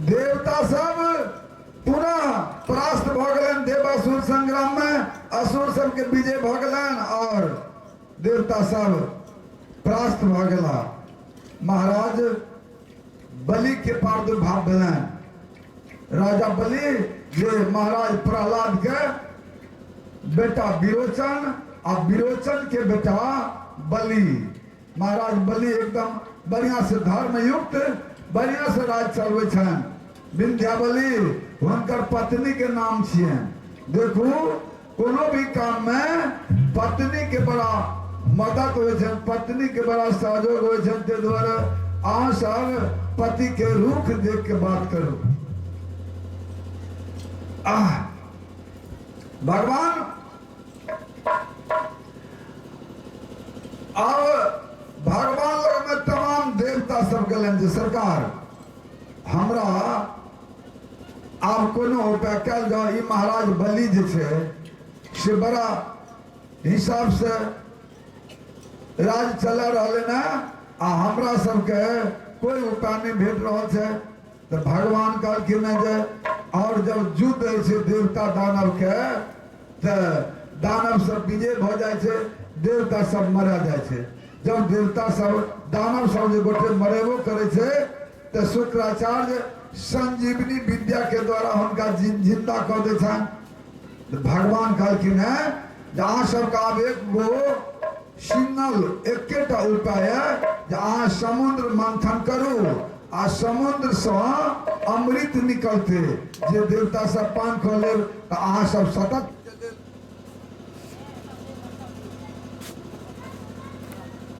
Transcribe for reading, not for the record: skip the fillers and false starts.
देवता सब पुनः परास्त भऽ गेलनि देवासुर संग्राम में, असुर सबके विजय भऽ गेलनि और देवता सब परास्त भऽ गेला। महाराज बलि के प्रादुर्भाव भेलनि। राजा बलि जे महाराज प्रहलाद के बेटा विरोचन आ विरोचन के बेटा बलि। महाराज बलि एकदम बढ़िया से धर्मयुक्त बढ़िया से राज चलबै छनि। विंध्यावली हुनकर पत्नी के नाम छियनि। देखू कोनो भी काम में पत्नी के बड़ा मदद होइ छनि, पत्नी के बड़ा सहयोग होइ छनि। ताहि दुआरे अहाँ सब पति के रुख देख के बात करू। आह भगवान अब भगवान लग में तमाम देवता सब गेलन जे सरकार हमरा आब कोनो उपाय कयल जाओ। ई महाराज बलि जे छै से बड़ा हिसाब से राज चला रहल ने आ हमरा सबके कोई उपाय नहीं भेट रहल छै। तो भगवान कहलखिन ने जे और जब युद्ध होइ छै देवता दानव के तो दानव सब विजय भऽ जाइ छै, देवता सब मरा जाइ छै। जब देवता सब दानव सब जे गोटे मरेबो करै छै तो शुक्राचार्य संजीवनी विद्या के द्वारा हुनका जिंदा कऽ दै छनि। तो भगवान कहलखिन हेँ जे अहाँ सबके आब एक गो सिंगल एकेटा उपाय है जे अहाँ समुद्र मंथन करू आ समुद्र से अमृत निकलते, जे देवता सब पान कऽ लेब तऽ अहाँ सब सतत